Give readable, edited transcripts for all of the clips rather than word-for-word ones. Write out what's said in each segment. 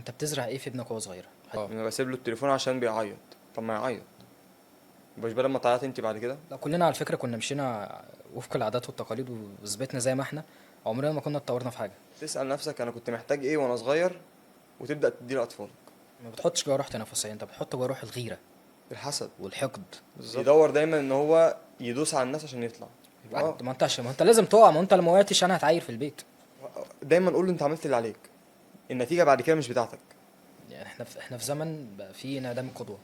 انت بتزرع ايه في ابنك وهو صغير؟ انا بسيب له التليفون عشان بيعيط. طب ما يعيط، مش بدل ما تعيط انت بعد كده. لا كلنا على فكرة كنا مشينا وفق العادات والتقاليد وثبتنا زي ما احنا، عمرنا ما كنا اتطورنا في حاجة. تسال نفسك انا كنت محتاج ايه وانا صغير، وتبدا تديه لاطفالك. ما بتحطش جوه روح تنافسية، انت بتحط جوه روح الغيرة الحسد والحقد. بالظبط. يدور دايما ان هو يدوس على الناس عشان يطلع. ما انت عشان ما انت لازم تقع، ما انت لو ما وقعتش انا هتعاير في البيت. دايما قول له انت عملت اللي عليك، النتيجة بعد كده مش بتاعتك. يعني احنا في زمن بقى فيه انعدام القدوة.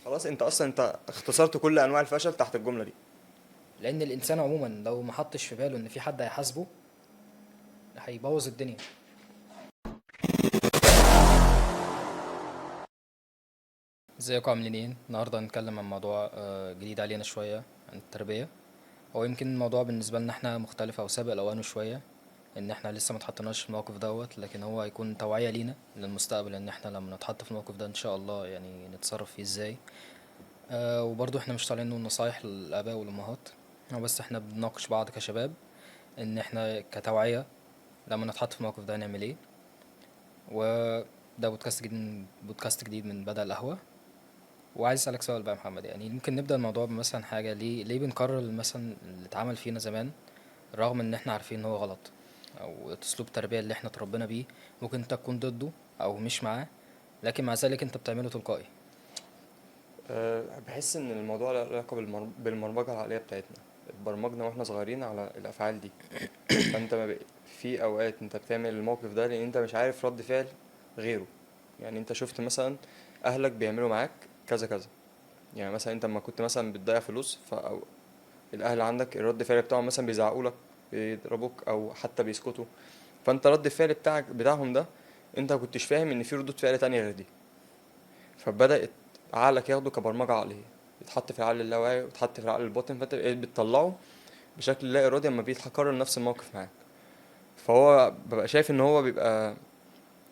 خلاص انت اصلا انت اختصرت كل انواع الفشل تحت الجملة دي. لان الانسان عموما لو ما حطش في باله ان في حد هيحاسبه هيبوظ الدنيا. ازيكم عاملين ايه؟ النهارده هنتكلم عن موضوع جديد علينا شوية، عن التربية. هو يمكن الموضوع بالنسبة لنا احنا مختلف او سابق لاوانه شوية، ان احنا لسه ما اتحطيناش في الموقف دوت، لكن هو هيكون توعيه لينا للمستقبل ان احنا لما نتحط في الموقف ده ان شاء الله يعني نتصرف فيه ازاي. وبرضه احنا مش طالعين نقول نصايح للاباء والامهات، هو بس احنا بنناقش بعض كشباب ان احنا كتوعيه لما نتحط في الموقف ده نعمل ايه. وده بودكاست جديد من بدل القهوة. وعايز اسالك سؤال بقى يا محمد، يعني ممكن نبدا الموضوع بمثلا حاجة، ليه بنكرر مثلا اللي اتعمل فينا زمان رغم ان احنا عارفين ان هو غلط، او اسلوب التربية اللي احنا اتربينا بيه ممكن انت تكون ضده او مش معاه، لكن مع ذلك انت بتعمله تلقائي. بحس ان الموضوع له علاقة بالبرمجة العقلية بتاعتنا. اتبرمجنا واحنا صغيرين على الافعال دي. فانت ما في اوقات انت بتعمل الموقف ده لان انت مش عارف رد فعل غيره. يعني انت شفت مثلا اهلك بيعملوا معاك كذا كذا، يعني مثلا انت لما كنت مثلا بتضيع فلوس، فأو الاهل عندك الرد فعل بتاعهم مثلا بيزعقوا لك، بيضربوك، او حتى بيسكتوا. فانت رد الفعل بتاعهم ده انت ما كنتش فاهم ان في ردود فعل تانية غير دي، فبدات عقلك ياخده كبرمجه عقلية، يتحط في العقل اللاواعي ويتحط في العقل الباطن، فانت بقيت بتطلعه بشكل لا ارادي لما بيتكرر نفس الموقف معاك. فهو ببقى شايف ان هو بيبقى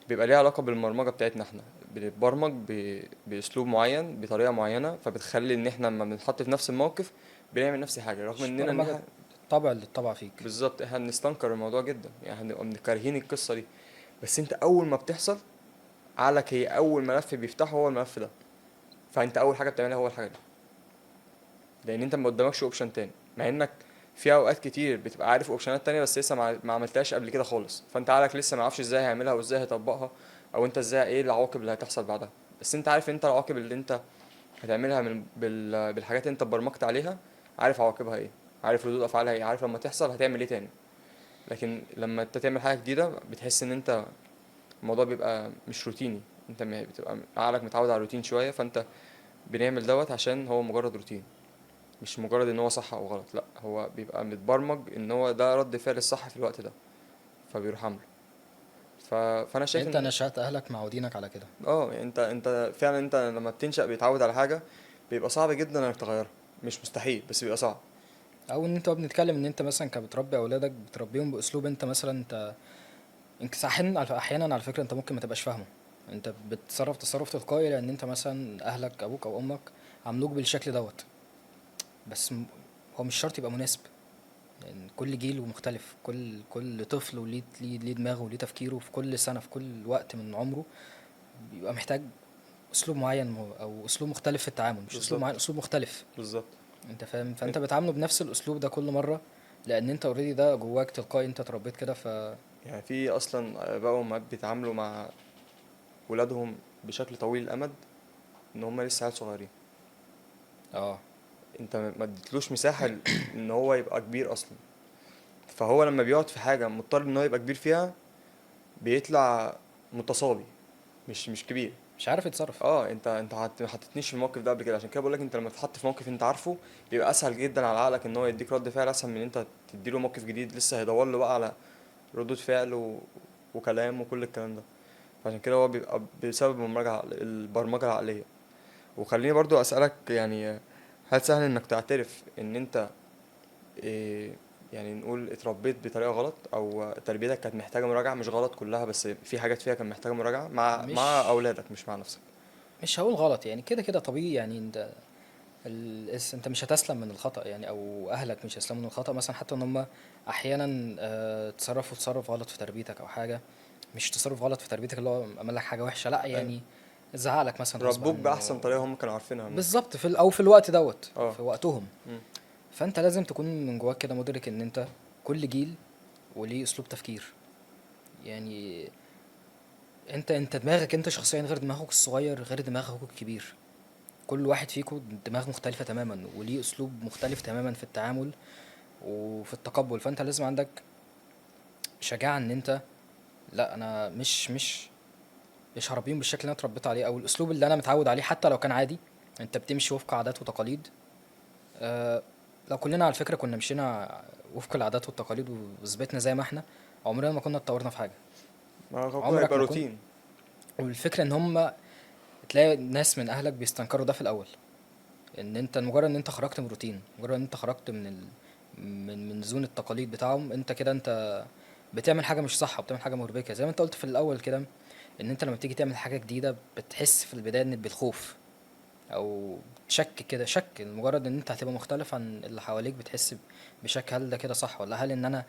ليه علاقة بالبرمجة بتاعتنا. احنا بنتبرمج باسلوب معين بطريقة معينة، فبتخلي ان احنا لما بنتحط في نفس الموقف بنعمل نفس الحاجة، رغم مش اننا ان برمجة، احنا الطبع اللي اتطبع فيك. بالظبط احنا بنستنكر الموضوع جدا، يعني احنا بنبقى كارهين القصة دي، بس انت اول ما بتحصل عقلك هي اول ملف بيفتحه هو الملف ده، فانت اول حاجة بتعملها هو الحاجة دي، لان انت ما قدامكش option تاني. مع انك في اوقات كتير بتبقى عارف option ات تانية، بس لسه ما عملتهاش قبل كده خالص، فانت عقلك لسه ما عرفش ازاي هيعملها وازاي هيطبقها، او انت ازاي ايه العواقب اللي هتحصل بعدها. بس انت عارف انت العواقب اللي انت هتعملها من بالحاجات اللي انت اتبرمجت عليها، عارف عواقبها ايه، عارف ردود افعالها ايه، عارف لما تحصل هتعمل ايه تاني. لكن لما انت تعمل حاجة جديدة بتحس ان انت الموضوع بيبقى مش روتيني، انت بتبقى عقلك متعود على الروتين شوية، فانت بنعمل دوت عشان هو مجرد روتين، مش مجرد ان هو صح او غلط، لا هو بيبقى متبرمج ان هو ده رد فعل الصح في الوقت ده، فبيروح عامله. فانا شايف انت ان نشأت اهلك معودينك على كده. يعني انت فعلا انت لما بتنشأ بيتعود على حاجة بيبقى صعب جدا انك تغيرها، مش مستحيل بس بيبقى صعب. او ان انت بنتكلم ان انت مثلا كبتربي اولادك بتربيهم باسلوب انت مثلا انت احيانا على فكرة انت ممكن ما تبقاش فاهمه، انت بتتصرف تصرف تلقائي لان انت مثلا اهلك ابوك او امك عاملوك بالشكل دوت، بس هو مش شرط يبقى مناسب، لان كل جيل ومختلف، كل طفل وليه ليه دماغه وليه تفكيره، في كل سنة في كل وقت من عمره بيبقى محتاج اسلوب معين او اسلوب مختلف في التعامل، مش اسلوب معين، اسلوب مختلف. انت فاهم؟ فانت بتعامله بنفس الاسلوب ده كل مرة لان انت already ده جواك تلقائي، انت اتربيت كده. ف يعني في اصلا بقوا امهات بيتعاملوا مع ولادهم بشكل طويل الامد ان هم لسه عيال صغيرين. انت ما اديتلوش مساحة ان هو يبقى كبير اصلا، فهو لما بيقعد في حاجة مضطر ان هو يبقى كبير فيها بيطلع متصابي، مش كبير، مش عارف يتصرف. انت ما حطيتنيش في الموقف ده قبل كده. عشان كده بقول لك انت لما تتحط في موقف انت عارفه بيبقى اسهل جدا على عقلك ان هو يديك رد فعل اسهل من ان انت تديله موقف جديد لسه هيدور له بقى على ردود فعل وكلام وكل الكلام ده. فعشان كده هو بيبقى بسبب البرمجة العقلية. وخليني برضو أسألك، هل سهل انك تعترف ان انت إيه، يعني نقول اتربيت بطريقة غلط، او تربيتك كانت محتاجة مراجعة؟ مش غلط كلها، بس في حاجات فيها كان محتاجة مراجعة مع أولادك مش مع نفسك. مش هقول غلط، كده كده طبيعي، انت انت مش هتسلم من الخطأ، او اهلك مش هيسلموا من الخطأ مثلا، حتى ان هم احيانا، تصرفوا تصرف غلط في تربيتك او حاجة. مش تصرف غلط في تربيتك اللي هو عمل لك حاجة وحشة، لا يعني زعق لك مثلا غصب ربوك عنه. باحسن طريقه هم كانوا عارفينها بالظبط، في او في الوقت دوت، في وقتهم. فانت لازم تكون من جواك كده مدرك ان انت كل جيل وليه اسلوب تفكير. يعني انت دماغك انت شخصيا غير دماغك الصغير، غير دماغك الكبير. كل واحد فيكم دماغ مختلفة تماما، وليه اسلوب مختلف تماما في التعامل وفي التقبل. فانت لازم عندك شجاعة ان انت لا، انا مش هربيهم بالشكل اللي انا اتربيت عليه او الاسلوب اللي انا متعود عليه، حتى لو كان عادي. انت بتمشي وفق عادات وتقاليد. لو كلنا على فكرة كنا مشينا وفق العادات والتقاليد وثبتنا زي ما احنا، عمرنا ما كنا اتطورنا في حاجة. ما هو عمرك هيبقى ما كنت روتين. والفكرة ان هم تلاقي ناس من اهلك بيستنكروا ده في الاول، ان انت مجرد ان انت خرجت من الروتين، مجرد ان انت خرجت من من zone التقاليد بتاعهم، انت كده انت بتعمل حاجة مش صح، وبتعمل حاجة مربكه. زي ما انت قلت في الاول كده، ان انت لما بتيجي تعمل حاجة جديدة بتحس في البداية ان بالخوف او شك كده، شك مجرد ان انت هتبقى مختلف عن اللي حواليك، بتحس بشك، هل ده كده صح ولا هل ان انا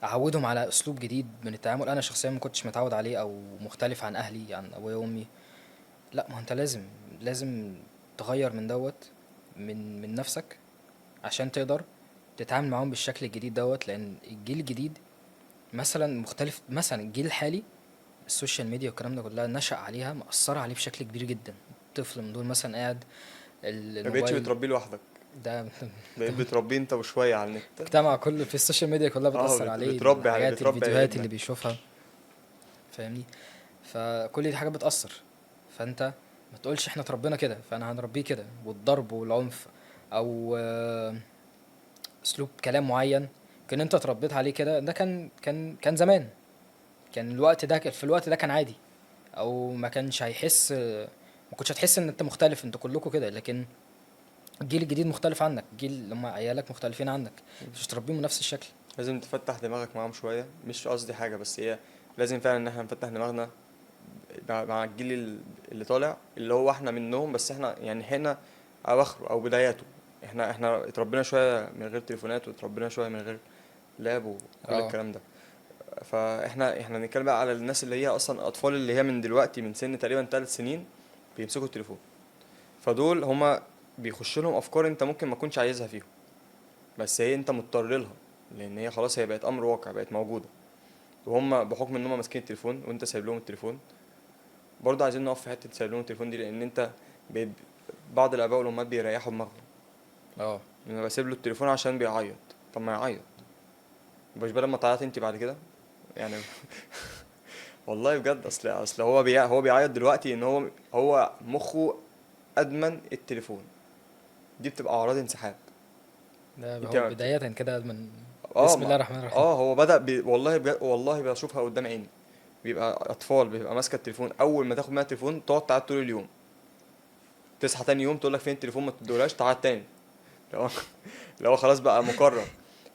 اعودهم على اسلوب جديد من التعامل انا شخصيا ما كنتش متعود عليه او مختلف عن اهلي، عن ابويا وامي. لا، ما انت لازم تغير من دوت، من نفسك عشان تقدر تتعامل معاهم بالشكل الجديد دوت. لان الجيل الجديد مثلا مختلف، مثلا الجيل الحالي ال social media والكلام ده كلها نشأ عليها، مأثرة عليه بشكل كبير جدا. طفل من دول مثلا قاعد ما بقتش الموبايل بتربيه لوحدك، ده بقيت بتربيه انت وشوية على النت، المجتمع كله في ال social media كلها بتأثر عليه، بتربي على الحاجات، بتربي الفيديوهات اللي ابنك. بيشوفها، فاهمني؟ فكل دي حاجات بتأثر. فانت ما تقولش احنا اتربينا كده فانا هنربيه كده، والضرب والعنف او اسلوب كلام معين كان انت اتربيت عليه كده، ده كان كان كان زمان، كان الوقت ده، في الوقت ده كان عادي، او ما كانش هيحس، ما كنتش هتحس ان انت مختلف، انتوا كلكم كده. لكن الجيل الجديد مختلف عنك، الجيل اللي هم عيالك مختلفين عنك، مش تربيهم بنفس الشكل. لازم تفتح دماغك معاهم شوية، مش قصدي حاجة، بس هي لازم فعلا ان احنا نفتح دماغنا مع الجيل اللي طالع، اللي هو احنا منهم، بس احنا يعني احنا اواخره او بداياته. احنا اتربينا شوية من غير تليفونات، واتربينا شوية من غير لاب وكل الكلام ده. فاحنا بنتكلم بقى على الناس اللي هي اصلا اطفال، اللي هي من دلوقتي من سن تقريبا 3 سنين بيمسكوا التليفون. فدول هما بيخش لهم افكار انت ممكن ما تكونش عايزها فيهم، بس هي انت مضطر لها، لان هي خلاص هي بقت امر واقع، بقت موجودة. وهم بحكم ان هم ماسكين التليفون وانت سايب لهم التليفون، برضه عايزين نقف في حتة سايب لهم التليفون دي، لان انت بعض الاباء والامهات بيريحوا دماغهم. انا بسيب له التليفون عشان بيعيط، طب ما يعيط، مش بدل ما تعيط انت بعد كده يعني. والله بجد، اصل هو بيعيط دلوقتي ان هو مخه ادمن التليفون. دي بتبقى اعراض انسحاب. ده هو بداية كده ادمن. بسم الله الرحمن الرحيم. هو بدأ والله بجد، والله بشوفها قدام عيني، بيبقى اطفال بيبقى ماسكه التليفون، اول ما تاخد منها التليفون تقعد تعيط طول اليوم، تصحى تاني يوم تقول لك فين التليفون، ما تدولهاش، تعيط تاني. لو خلاص بقى مكرر.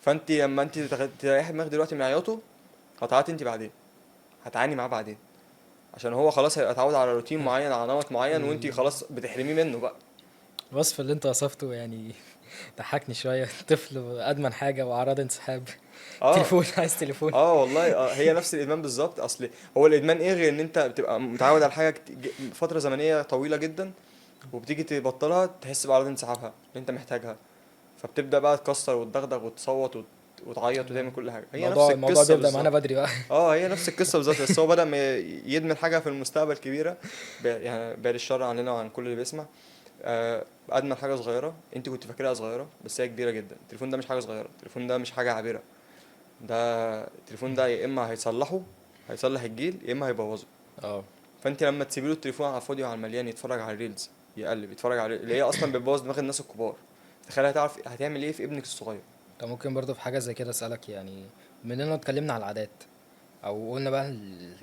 فانت لما انت تريحي دماغك دلوقتي من عياطه، هتعيطي انت بعدين، هتعاني معاه بعدين، عشان هو خلاص هيبقى اتعود على روتين معين، على نمط معين، وانت خلاص بتحرميه منه بقى. الوصف اللي انت وصفته يعني ضحكني شوية، طفل ادمن حاجة واعراض انسحاب. تليفون، عايز تليفون. والله هي نفس الادمان بالظبط. اصل هو الادمان ايه غير ان انت بتبقى متعود على حاجة فترة زمنية طويلة جدا، وبتيجي تبطلها تحس باعراض انسحابها اللي انت محتاجها، فبتبدا بقى تكسر وتدغدغ وتصوت وتعيط وتعمل كل حاجة. هي نفس القصة، الموضوع بيبدا معانا بدري بقى. هي نفس القصة بالظبط، بس هو بدا ما يدمن حاجة في المستقبل كبيرة، يعني بعد الشر عننا وعن كل اللي بيسمع. ادمن حاجة صغيرة انت كنت فاكرها صغيرة، بس هي كبيرة جدا. التليفون ده مش حاجة صغيرة، التليفون ده مش حاجة عابرة، ده التليفون ده يا اما هيصلحه، هيصلح الجيل، يا اما هيبوظه. فانت لما تسيبي له التليفون على الفاضي وعلى المليان يتفرج على ال reels، يقلب يتفرج على اللي هي اصلا بتبوظ دماغ الناس الكبار، تخيل هتعرف هتعمل ايه في ابنك الصغير. طب ممكن برضه في حاجة زي كده اسالك، يعني مننا اتكلمنا على العادات او قلنا بقى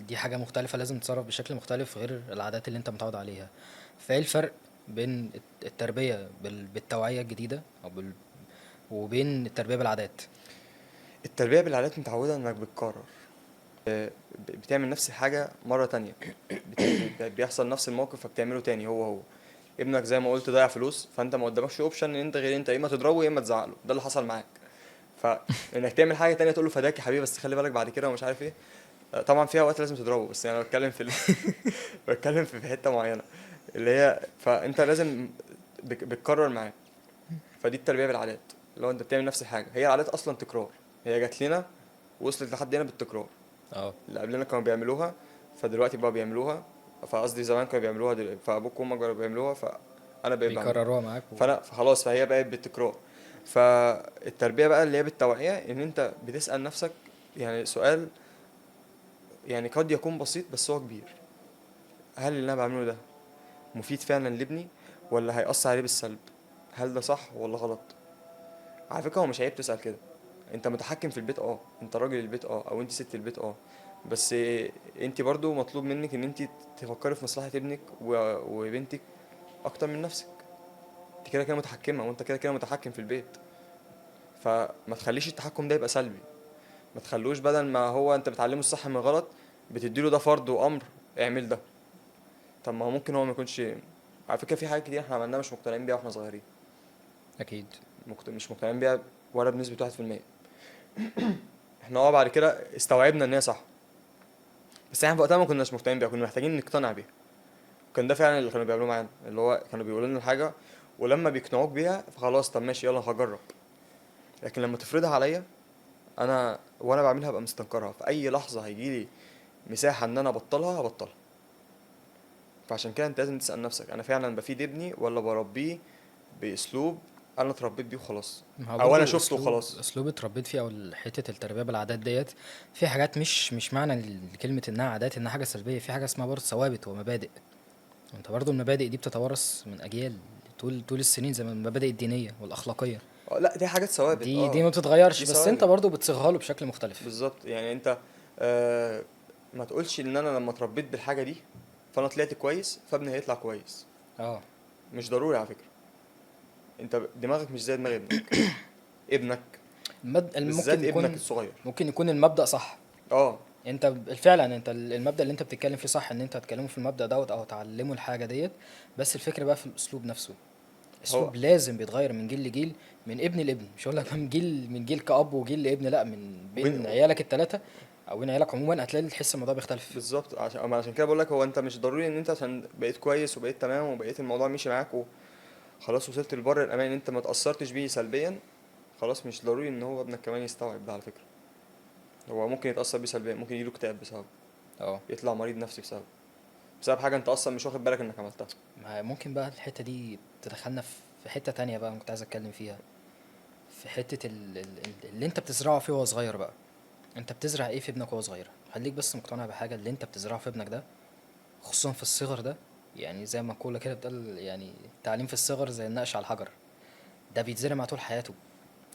دي حاجة مختلفة لازم تتصرف بشكل مختلف غير العادات اللي انت متعود عليها، فايه الفرق بين التربية بالتوعية الجديدة او وبين التربية بالعادات؟ التربية بالعادات متعوده انك بتكرر، بتعمل نفس الحاجة مرة تانية، بيحصل نفس الموقف فبتعمله تاني. هو ابنك زي ما قلت ضيع فلوس، فانت ما قدامكش option ان انت غير انت يا اما تضربه يا اما تزعله، ده اللي حصل معاك. فانك تعمل حاجة تانية تقول له فداك يا حبيبي بس خلي بالك بعد كده ومش عارف ايه. طبعا فيها وقت لازم تضربه، بس يعني انا بتكلم في بتكلم في حتة معينة اللي هي، فانت لازم بتكرر معاه. فدي التربية بالعادات، اللي هو انت بتعمل نفس الحاجة. هي العادات اصلا تكرار، هي جات لنا وصلت لحد هنا بالتكرار. اللي قبلنا كانوا بيعملوها فدلوقتي بقوا بيعملوها، فقصدي زمان كانوا بيعملوها فابوك وامك بقوا بيعملوها، فانا بقيت بعملها، بيكرروها معاك فانا خلاص، فهي بقت بالتكرار. فالتربيه بقى اللي هي بالتوعية، ان انت بتسال نفسك يعني سؤال، يعني قد يكون بسيط بس هو كبير. هل اللي انا بعمله ده مفيد فعلا لابني ولا هيأثر عليه بالسلب؟ هل ده صح ولا غلط؟ على فكرة هو مش عيب تسأل كده. انت متحكم في البيت، انت راجل البيت، او انت ست البيت، بس انت برضو مطلوب منك ان انت تفكري في مصلحة ابنك وبنتك اكتر من نفسك. انت كده كده متحكمة، وانت كده كده متحكم في البيت، فما تخليش التحكم ده يبقى سلبي. ما تخلوش بدل ما هو انت بتعلمه الصح من غلط بتديله ده فرض وامر اعمل ده. طب ما هو ممكن هو ما يكونش. على فكرة في حاجات كتير احنا عملناها مش مقتنعين بيها واحنا صغيرين. اكيد مش مقتنعين بيها ولا بنسبة 1%. احنا بعد كده استوعبنا ان هي صح، بس احنا في وقتها ما كناش مقتنعين بيها، كنا محتاجين نقتنع بيها. كان ده فعلا اللي كانوا بيعملوه معانا، اللي هو كانوا بيقولوا لنا الحاجة ولما بيقنعوك بيها فخلاص طب ماشي يلا هجرب. لكن لما تفرضها عليا انا وانا بعملها ابقى مستنكرها، في اي لحظة هيجيلي مساحة ان انا ابطلها هبطلها. فعشان كده انت لازم تسال نفسك، انا فعلا بفيد ابني ولا بربيه باسلوب انا اتربيت بيه وخلاص، او انا شفته وخلاص؟ اسلوب اتربيت فيه، او حتة التربية بالعادات ديت، في حاجات مش معنى كلمة انها عادات انها حاجة سلبية. في حاجة اسمها برضه ثوابت ومبادئ. انت برضه المبادئ دي بتتوارث من اجيال طول السنين، زي ما المبادئ الدينية والاخلاقية. لا دي حاجات ثوابت، دي ما بتتغيرش، بس انت برضه بتصيغها له بشكل مختلف. بالظبط. يعني انت ما تقولش ان انا لما اتربيت بالحاجة دي فانا طلعت كويس فابني هيطلع كويس. مش ضروري على فكرة. انت دماغك مش زي دماغ ابنك. ابنك بالذات، ابنك الصغير ممكن يكون المبدأ صح. انت فعلا انت المبدأ اللي انت بتتكلم فيه صح، ان انت هتكلمه في المبدأ دوت او تعلمه الحاجة ديت، بس الفكرة بقى في الاسلوب نفسه. الاسلوب لازم بيتغير من جيل لجيل، من ابن لابن. مش هقول لك من جيل كأب وجيل لابن، لا، من بين عيالك الثلاثة او بين عيالك عموما هتلاقي تحس الموضوع بيختلف. بالظبط. عشان كده بقول لك، هو انت مش ضروري ان انت عشان بقيت كويس وبقيت تمام وبقيت الموضوع مشي معاك وخلاص وصلت لبر الامان انت ما تاثرتش بيه سلبيا، خلاص مش ضروري ان هو ابنك كمان يستوعب ده. على فكرة هو ممكن يتاثر بيه سلبيا، ممكن يجيله اكتئاب بسببه، يطلع مريض نفسي بسبب حاجة انت اصلا مش واخد بالك انك عملتها. ما ممكن بقى الحتة دي تدخلنا في حتة تانية بقى كنت عايز اتكلم فيها، في حتة اللي انت بتزرعه فيه وهو صغير. بقى انت بتزرع ايه في ابنك وهو صغير؟ خليك بس مقتنع بحاجة، اللي انت بتزرعه في ابنك ده خصوصا في الصغر ده، يعني زي ما كولا كده بتقول، يعني التعليم في الصغر زي النقش على الحجر، ده بيتزرع مع طول حياته،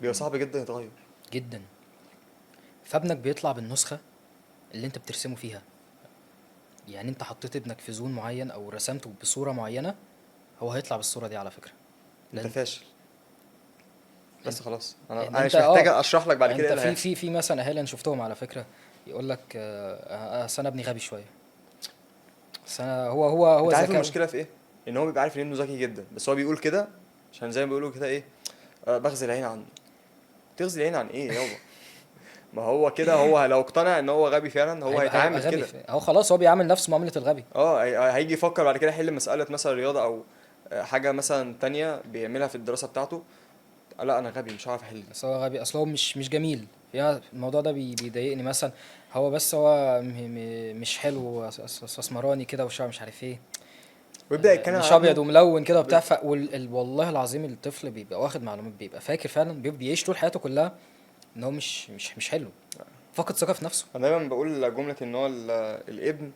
بيبقى صعب جدا يتغير جدا. فابنك بيطلع بالنسخة اللي انت بترسمه فيها. يعني انت حطيت ابنك في زون معين او رسمته بصورة معينة، هو هيطلع بالصورة دي. على فكرة انت فاشل بس خلاص، انا مش محتاج اشرح لك بعد كده. انت في مثلا اهالي انا شفتهم على فكرة يقول لك اصل انا ابني غبي شوية، بس انا هو انت عارف المشكلة في ايه؟ ان هو بيبقى عارف ان ابنه ذكي جدا، بس هو بيقول كده عشان زي ما بيقولوا كده ايه، بغزي العين عنه. تغزي العين عن ايه يابا؟ ما هو كده، هو لو اقتنع ان هو غبي فعلا هو هيتعامل كده. هو خلاص هو بيعامل نفسه معاملة الغبي. هيجي يفكر بعد كده يحل مسالة مثلا رياضة او حاجة مثلا تانية بيعملها في الدراسة بتاعته، لا انا غبي مش هعرف احل، بس هو غبي اصل هو مش جميل. يعني الموضوع ده بيضايقني مثلا، هو بس هو مش حلو، اسمراني كده وشعر مش عارف ايه، ويبدا يتكلم مش ابيض وملون كده وبتاع. والله العظيم الطفل بيبقى واخد معلومات، بيبقى فاكر فعلا، بيعيش طول حياته كلها ان هو مش حلو، فقد ثقة في نفسه. انا دايما بقول جملة ان هو الابن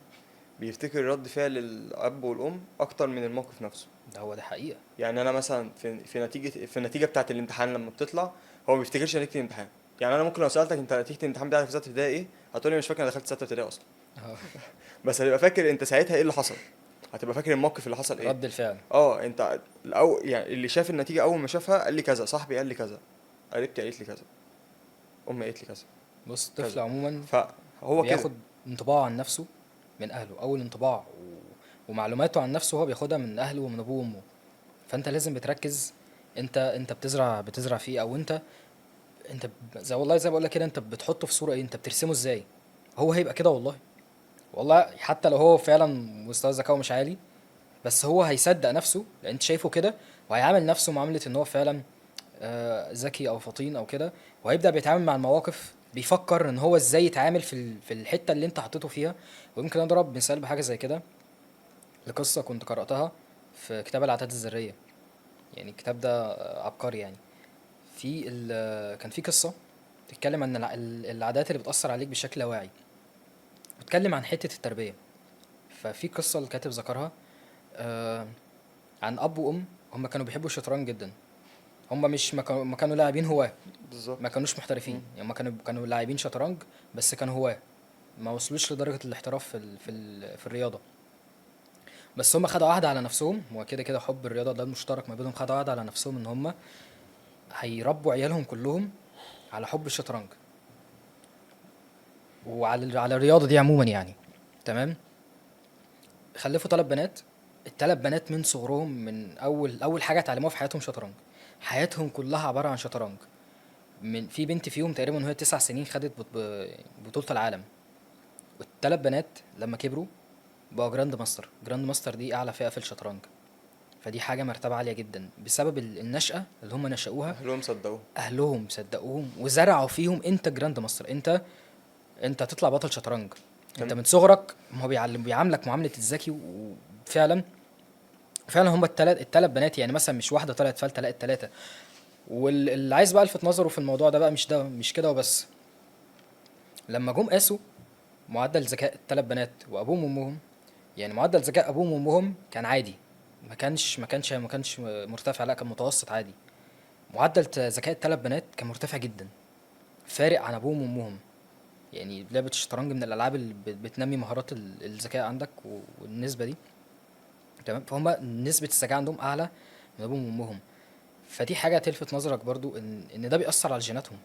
بيفتكر رد فعل الاب والام اكتر من الموقف نفسه. ده هو ده حقيقة. يعني انا مثلا في النتيجة بتاعه الامتحان لما بتطلع، هو ما بيفتكرش نتيجة الامتحان. يعني انا ممكن لو سالتك انت نتيجة الامتحان بتاعتك في ستة ابتدائي ايه، هتقولي مش فاكر انا دخلت ستة ابتدائي اصلا. بس هتبقى فاكر انت ساعتها ايه اللي حصل، هتبقى فاكر الموقف اللي حصل ايه، رد الفعل. انت يعني اللي شاف النتيجة اول ما شافها قال لي كذا، صاحبي قال لي كذا، قريبتي قالت لي كذا، امي قالت لي كذا. بص الطفل عموما فهو بياخد انطباع عن نفسه من اهله، اول انطباع ومعلوماته عن نفسه هو بياخدها من اهله ومن ابوه وامه. فانت لازم بتركز انت بتزرع فيه، او انت انت زي والله زي ما بقول لك كده، انت بتحطه في صوره ايه، انت بترسمه ازاي، هو هيبقى كده. والله والله حتى لو هو فعلا مستوى ذكائه مش عالي، بس هو هيصدق نفسه لان انت شايفه كده، وهيعامل نفسه معاملة ان هو فعلا ذكي او فطين او كده، وهيبدا بيتعامل مع المواقف، بيفكر ان هو ازاي يتعامل في الحتة اللي انت حطيته فيها. ويمكن اضرب مثال بحاجة زي كده، لقصة كنت قراتها في كتاب العادات الذريه. يعني الكتاب ده عبقري يعني. في كان في قصة بتتكلم عن العادات اللي بتاثر عليك بشكل لا واعي، بتتكلم عن حتة التربية. ففي قصة الكاتب ذكرها عن اب وام، هم كانوا بيحبوا الشطرنج جدا. هم مش ما كانوا لاعبين هواه، بالظبط، ما كانوش محترفين يعني، هم كانوا لاعبين شطرنج بس كانوا هواه، ما وصلوش لدرجة الاحتراف في الرياضة. بس هم خدوا عهد على نفسهم، وكده كده حب الرياضة ده المشترك ما بينهم، خدوا عهد على نفسهم ان هم هيربوا عيالهم كلهم على حب الشطرنج وعلى الرياضة دي عموما يعني. تمام. خلفوا 3 بنات، الثلاث بنات من صغرهم، من اول حاجة اتعلموها في حياتهم شطرنج، حياتهم كلها عبارة عن شطرنج. من في بنت فيهم تقريبا وهي 9 سنين خدت بطوله العالم. والثلاث بنات لما كبروا بقوا grand master. grand master دي اعلى فئة في الشطرنج، فدي حاجة مرتبه عالية جدا بسبب النشأة اللي هم نشأوها. اهلهم صدقوهم، اهلهم صدقوهم وزرعوا فيهم انت grand master، انت هتطلع بطل شطرنج. انت من صغرك ما هو بيعاملك معاملة الذكي. وفعلا فعلا هم الثلاث بنات يعني، مثلا مش واحدة طلعت فلتة، لا الثلاثة. واللي عايز بقى الفت نظره في الموضوع ده بقى، مش ده مش كده وبس، لما جم قاسوا معدل ذكاء الثلاث بنات وابوهم وامهم، يعني معدل ذكاء ابوهم وامهم كان عادي، ما كانش مرتفع، لا كان متوسط عادي. معدل ذكاء الثلاث بنات كان مرتفع جدا، فارق عن ابوهم وامهم. يعني لعبه الشطرنج من الالعاب اللي بتنمي مهارات الذكاء عندك والنسبه دي. تمام. فهم نسبه الذكاء عندهم اعلى من ابوهم وامهم. فدي حاجة تلفت نظرك برضو، ان ده بيأثر على جيناتهم،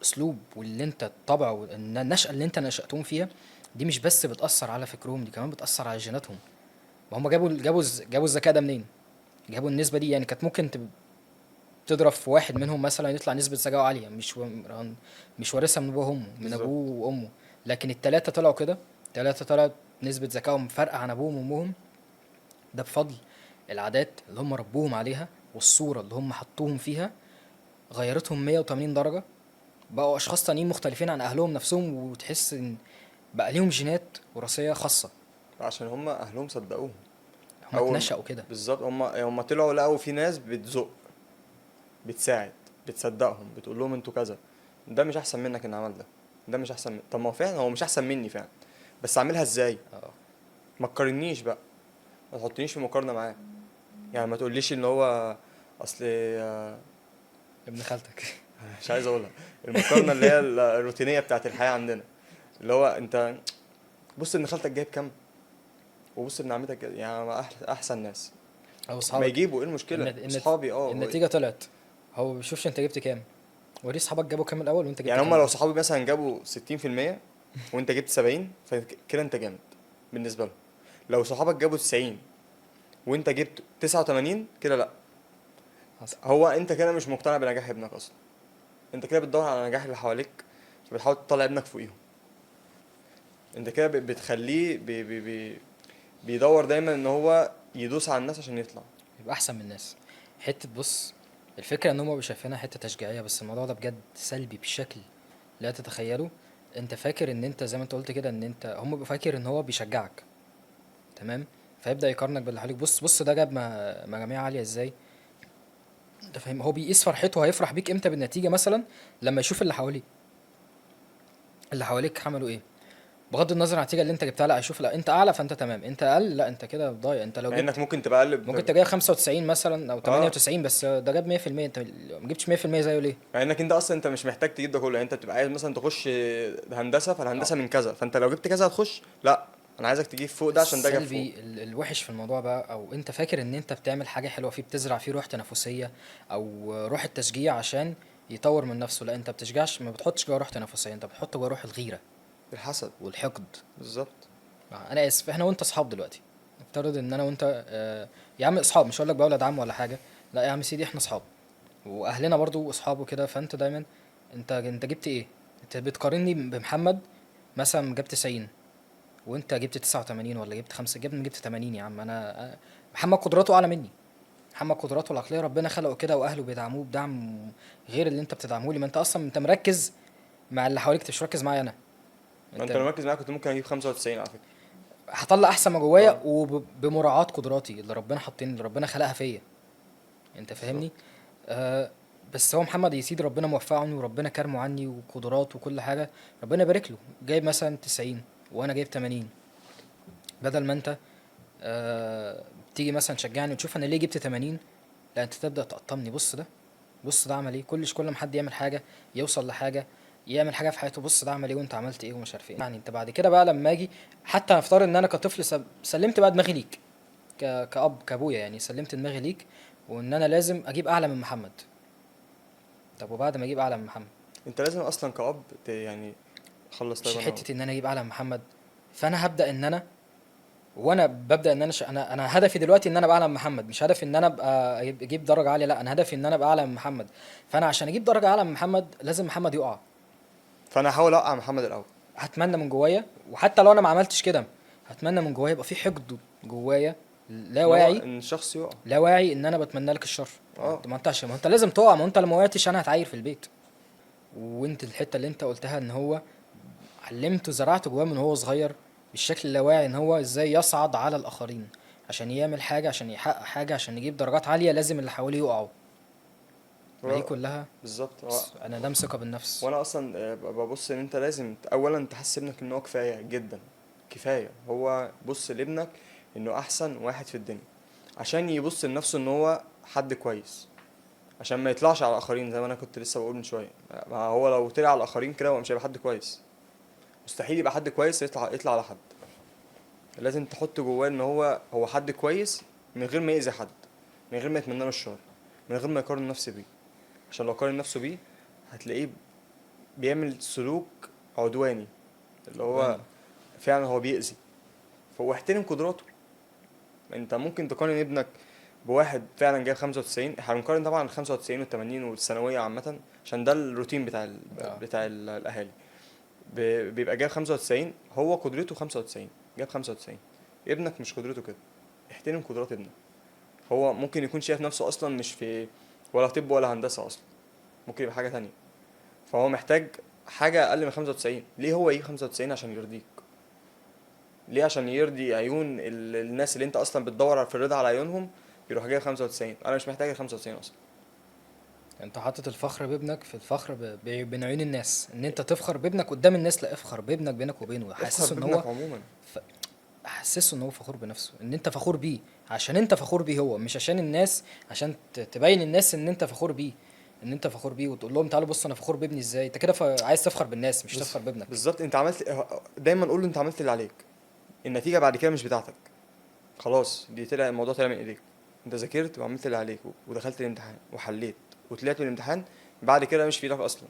اسلوب واللي انت الطبع والنشأة اللي انت نشأتهم فيها دي مش بس بتأثر على فكرهم، دي كمان بتأثر على جيناتهم. ما هم جابوا الذكاء ده منين؟ جابوا النسبة دي يعني. كانت ممكن تضرب في واحد منهم مثلا يطلع نسبة ذكاء عالية، مش وارثها من ابوه وامه، من ابوه وامه، لكن التلاتة طلعوا كده، التلاتة طلعت نسبة ذكائهم فارقة عن ابوهم وامهم. ده بفضل العادات اللي هم ربوهم عليها والصورة اللي هم حطوهم فيها، غيرتهم 180 درجة، بقوا اشخاص تانيين مختلفين عن اهلهم نفسهم، وتحس ان بقى ليهم جينات وراثية خاصة عشان هم اهلهم صدقوهم، هم اتنشأوا كده. بالظبط. هم طلعوا لقوا في ناس بتزق، بتساعد، بتصدقهم، بتقول لهم انتوا كذا، ده مش احسن منك ان عمل ده، ده مش احسن طب ما هو فعلا هو مش احسن مني فعلا، بس اعملها ازاي؟ ما تقارنيش بقى، ما تحطنيش في مقارنة معاه. يعني ما تقوليش ان هو اصل ابن خالتك، مش عايز اقولها المقارنة اللي هي الروتينية بتاعت الحياة عندنا، اللي هو انت بص ابن خالتك جايب كام، وبص ابن عمتك يعني احسن ناس او اصحابك ما يجيبوا، ايه المشكلة؟ اصحابي النتيجة طلعت، هو ما بيشوفش انت جبت كام، وريه اصحابك جابوا كام الاول وانت جبت يعني. كام. هم لو صحابي مثلا جابوا 60% وانت جبت 70، فكده انت جامد بالنسبة لهم. لو صحابك جابوا 90 وانت جبت 89، كده لا، هو انت كده مش مقتنع بنجاح ابنك اصلا، انت كده بتدور على نجاح اللي حواليك، فبتحاول تطلع ابنك فوقيهم. انت كده بتخليه بي بي بي بيدور دايما ان هو يدوس على الناس عشان يطلع يبقى احسن من الناس. حتة بص، الفكرة ان هم شايفينها حتة تشجيعيه، بس الموضوع ده بجد سلبي بشكل لا تتخيله. انت فاكر ان انت زي ما انت قلت كده، ان انت هم بيبقوا فاكر ان هو بيشجعك، تمام، فيبدا يقارنك باللي حواليك. بص ده جاب مجاميع عالية ازاي، انت فاهم؟ هو بيقيس فرحته، هيفرح بيك امتى بالنتيجة مثلا لما يشوف اللي حواليك، اللي حواليك عملوا ايه، بغض النظر عن النتيجة اللي انت جبتها. لا هيشوف لا انت اعلى فانت تمام، انت اقل لا انت كده ضايع. انت لو جبت انك ممكن تبقى اقل، ممكن انت جايب 95 مثلا او 98، بس ده جاب 100%، انت ما جبتش 100% زيه ليه؟ مع انك انت اصلا انت مش محتاج تجيب ده كله. يعني انت بتبقى عايز مثلا تخش هندسة، فالهندسه من كذا، فانت لو جبت كذا هتخش، لا انا عايزك تجيب فوق ده عشان ده جاب فوق. الوحش في الموضوع بقى، او انت فاكر ان انت بتعمل حاجة حلوة فيه، بتزرع فيه روح تنافسية او روح التشجيع عشان يطور من نفسه، لا انت بتشجعش، ما بتحطش جوه روح تنافسية، انت بتحط جوه روح الغيرة، الحسد والحقد. بالظبط. انا اسف، احنا وانت اصحاب دلوقتي، نفترض ان انا وانت يا عم اصحاب، مش هقول لك بقى ولد عم ولا حاجة، لا يا عم سيدي احنا اصحاب واهلنا برضو اصحاب وكده. فانت دايما انت جبت ايه؟ انت بتقارني بمحمد مثلا جاب 90 وانت جبت 89 ولا جبت 5، جبت 80. يا عم انا محمد قدراته اعلى مني، محمد قدراته العقلية ربنا خلقه كده، واهله بيدعموه بدعم غير اللي انت بتدعمه لي. ما انت اصلا انت مركز مع اللي حواليك، مش مركز معايا انا. انت لو مركز معايا كنت ممكن اجيب 95 على فكرة. هطلع احسن ما جوايا وبمراعاه قدراتي اللي ربنا حاطين، اللي ربنا خلقها فيا، انت فاهمني؟ بس هو محمد يا سيدي ربنا موفقة عني وربنا كرمه عني وقدرات وكل حاجة، ربنا يبارك له، جايب مثلا 90 وانا جايب 80. بدل ما انت تيجي مثلا تشجعني وتشوف انا ليه جبت 80، لا انت تبدا تقطمني، بص ده، بص ده عمل ايه. كل ما حد يعمل حاجة، يوصل لحاجة، يعمل حاجة في حياته، بص ده عمل ايه وانت عملت ايه ومش عارف ايه. يعني انت بعد كده بقى لما اجي، حتى نفترض ان انا كطفل سلمت بقى دماغي ليك كأب كابويا، يعني سلمت دماغي ليك وان انا لازم اجيب اعلى من محمد. طب وبعد ما اجيب اعلى من محمد، انت لازم اصلا كأب يعني خلص. طيب مش حتة ان انا اجيب اعلى من محمد، فانا هبدا ان انا، وانا ببدا ان انا انا هدفي دلوقتي ان انا ابقى اعلى من محمد، مش هدفي ان انا ابقى اجيب درجه عالية، لا انا هدفي ان انا ابقى اعلى من محمد. فانا عشان اجيب درجه اعلى من محمد لازم محمد يقع، فانا هحاول اوقع محمد الاول. هتمنى من جوايا، وحتى لو انا ما عملتش كده هتمنى من جوايا يبقى في حقد جوايا لا واعي ان الشخص يقع، لا واعي ان انا بتمنى لك الشر. ما انت عشان ما انت لازم تقع، ما انت لو ما وقعتش انا هتعاير في البيت. وانت الحتة اللي انت قلتها ان هو علمته زرعته جواه من هو صغير بالشكل اللاواعي ان هو ازاي يصعد على الاخرين عشان يعمل حاجة، عشان يحقق حاجة، عشان يجيب درجات عالية، لازم اللي حواليه يقعوا. ما دي كلها بالظبط انا دام ثقة بالنفس. وانا اصلا ببص ان انت لازم اولا تحس ابنك ان هو كفاية جدا، كفاية. هو بص لابنك انه احسن واحد في الدنيا عشان يبص لنفسه ان هو حد كويس، عشان ما يطلعش على الاخرين زي ما انا كنت لسه بقول من شوية. ما هو لو طلع على الاخرين كده هو مش هيبقى حد كويس، مستحيل يبقى حد كويس يطلع على حد. لازم تحط جواه ان هو حد كويس من غير ما يأذي حد، من غير ما يتمنى له الشر، من غير ما يقارن نفسه بيه. عشان لو قارن نفسه بيه هتلاقيه بيعمل سلوك عدواني اللي هو فعلا هو بيأذي. فهو احترم قدراته. انت ممكن تقارن ابنك بواحد فعلا جايب 95، احنا بنقارن طبعا 95 وال80 والثانويه عامة عشان ده الروتين بتاع بتاع الاهالي. بيبقى جايب 95، هو قدرته 95، جاب 95. ابنك مش قدرته كده، احترم قدرات ابنك. هو ممكن يكون شايف نفسه اصلا مش في ولا طب ولا هندسة اصلا، ممكن يبقى حاجة تانية، فهو محتاج حاجة اقل من 95. ليه هو يجيب 95؟ عشان يرضيك. ليه؟ عشان يرضي عيون الناس اللي انت اصلا بتدور في الرضا على عيونهم، يروح جايب 95. انا مش محتاج 95 اصلا. انت حاطط الفخر بابنك في الفخر بين عيون الناس، ان انت تفخر بابنك قدام الناس. لا، افخر بابنك بينك وبينه، حسسه ان هو عموما حسسه ان هو فخور بنفسه، ان انت فخور بيه عشان انت فخور بيه هو، مش عشان الناس، عشان تبين الناس ان انت فخور بيه، ان انت فخور بيه، وتقول لهم تعالوا بصوا انا فخور بابني ازاي. انت كده عايز تفخر بالناس مش تفخر بابنك. بالظبط. انت عملت، دايما قول له انت عملت اللي عليك، النتيجة بعد كده مش بتاعتك، خلاص دي طلع الموضوع طلع من ايديك. انت ذاكرت وعملت اللي عليك ودخلت الامتحان وحليت وطلعت من الامتحان، بعد كده مش في ايدك اصلا،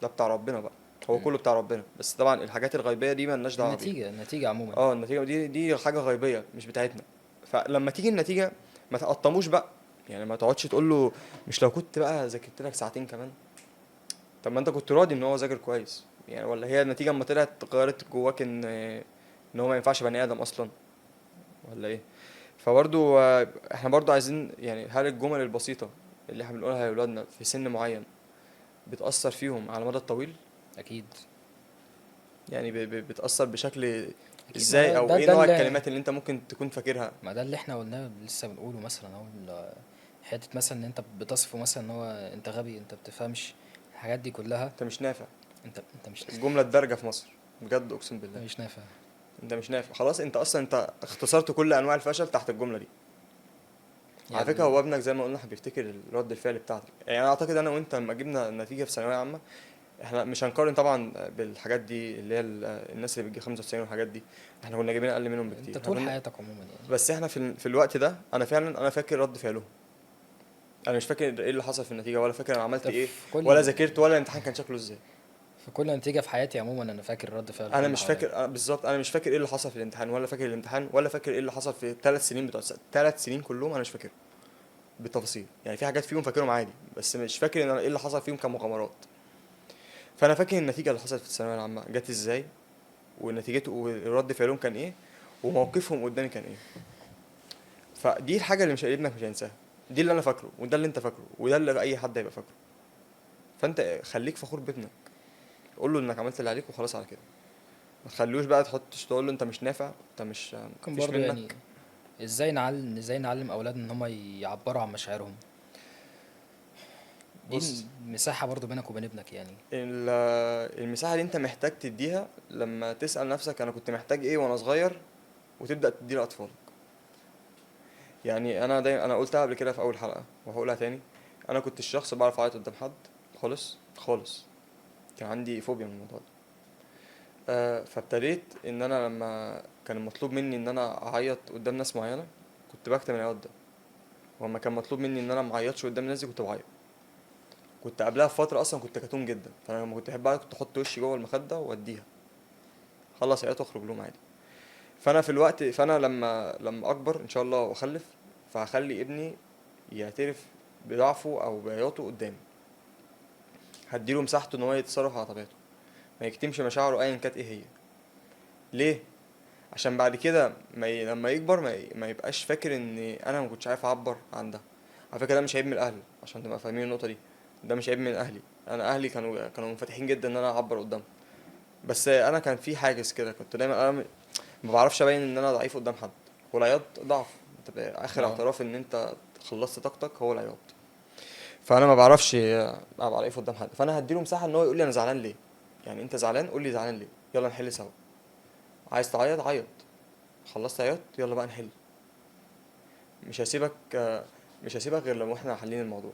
ده بتاع ربنا بقى، هو كله بتاع ربنا. بس طبعا الحاجات الغيبية دي مالناش دعوه بيها. النتيجة عموما النتيجة دي حاجة غيبية مش بتاعتنا. فلما تيجي النتيجة ما تقطموش بقى، يعني ما تقعدش تقول له مش لو كنت بقى ذاكرت لك ساعتين كمان. طب ما انت كنت راضي ان هو ذاكر كويس يعني، ولا هي النتيجة اما طلعت غيرت جواك ان هو ما ينفعش بني ادم اصلا ولا ايه؟ فبرضو احنا برضو عايزين يعني، هل الجمل البسيطة اللي احنا بنقولها لاولادنا في سن معين بتاثر فيهم على المدى الطويل؟ اكيد. يعني بتاثر بشكل ازاي، او ايه نوع الكلمات اللي انت ممكن تكون فاكرها؟ ما ده اللي احنا قلناه لسه بنقوله مثلا اهو، حتة مثلا ان انت بتصفه مثلا ان هو انت غبي، انت بتفهمش، الحاجات دي كلها، انت مش نافع، انت مش نافع. الجملة الدارجة في مصر بجد اقسم بالله، انت مش نافع، انت مش نافع، خلاص. انت اصلا انت اختصرت كل انواع الفشل تحت الجملة دي. يعني على فكرة هو ابنك زي ما قلنا بيفتكر رد الفعل بتاعتك. يعني انا اعتقد انا وانت لما جبنا النتيجة في ثانوية عامة، احنا مش هنقارن طبعا بالحاجات دي اللي هي الناس اللي بتجيب 95 والحاجات دي، احنا كنا جايبين اقل منهم بكتير. انت طول حياتك عموما يعني. بس احنا في الوقت ده انا فعلا انا فاكر رد فعلهم. انا مش فاكر ايه اللي حصل في النتيجة، ولا فاكر انا عملت ايه، ولا ذاكرت، ولا الامتحان كان شكله ازاي. في كل نتيجة في حياتي عموما انا فاكر رد فعل. انا مش فاكر بالظبط، انا مش فاكر ايه اللي حصل في الامتحان، ولا فاكر الامتحان، ولا فاكر ايه اللي حصل في 3 سنين بتوع 3 سنين كلهم انا مش فاكرهم بالتفاصيل. يعني في حاجات فيهم فاكرهم عادي، بس مش فاكر ان ايه اللي حصل فيهم كمغامرات. فانا فاكر النتيجة اللي حصلت في الثانوية العامة جت ازاي، ونتيجته ورد فعلهم كان ايه، وموقفهم قدامي كان ايه. فدي الحاجة اللي مش ابنك مش هينساها، دي اللي انا فاكره وده اللي انت فاكره وده اللي اي حد هيبقى فاكره. فانت خليك فخور بابنك، قول له انك عملت اللي عليك وخلاص على كده. ما تخليهوش بقى تحطش تقول له انت مش نافع، انت مش ممكن مفيش برضو منك. يعني ازاي نعلم اولادنا ان هم يعبروا عن مشاعرهم؟ دي بص، مساحة برضو بينك وبين ابنك يعني. المساحة اللي انت محتاج تديها لما تسأل نفسك انا كنت محتاج ايه وانا صغير، وتبدأ تدي لأطفالك. يعني انا دايما، انا قلتها قبل كده في اول حلقة وهقولها تاني، انا كنت الشخص بعرف اعيط قدام حد خالص خالص، كان عندي فوبيا من الموضوع ده. فابتديت ان انا لما كان المطلوب مني ان انا اعيط قدام ناس معينة كنت بكتم العياط ده، ولما كان مطلوب مني ان انا ما اعيطش قدام الناس دي كنت بعيط. كنت قبلها بفترة اصلا كنت كتوم جدا، فانا لما كنت بحب اعيط كنت احط وشي جوه المخدة واديها خلص عياط واخرج لهم عادي. فانا في الوقت، فانا لما اكبر ان شاء الله واخلف، فهخلي ابني يعترف بضعفه او بعياطه قدامي، هديله مساحته ان هو يتصرف على طبيعته، ما يكتمش مشاعره ايا كانت ايه هي. ليه؟ عشان بعد كده لما يكبر ما يبقاش فاكر ان انا ما كنتش عارف اعبر عن ده. على فكرة ده مش عيب من الاهل، عشان تبقى فاهمين النقطة دي، ده مش عيب من اهلي. انا اهلي كانوا منفتحين جدا ان انا اعبر قدامهم، بس انا كان في حاجز كده، كنت دايما انا ما بعرفش ابين ان انا ضعيف قدام حد، والعياط ضعف، انت اخر اعتراف ان انت خلصت طاقتك هو العياط. فانا ما بعرفش ابقى ضعيف قدام حد، فانا هديله مساحة ان هو يقول لي انا زعلان ليه. يعني انت زعلان قول لي زعلان ليه، يلا نحل سوا. عايز تعيط عيط، خلصت عياط يلا بقى نحل. مش هسيبك غير لما احنا حلين الموضوع.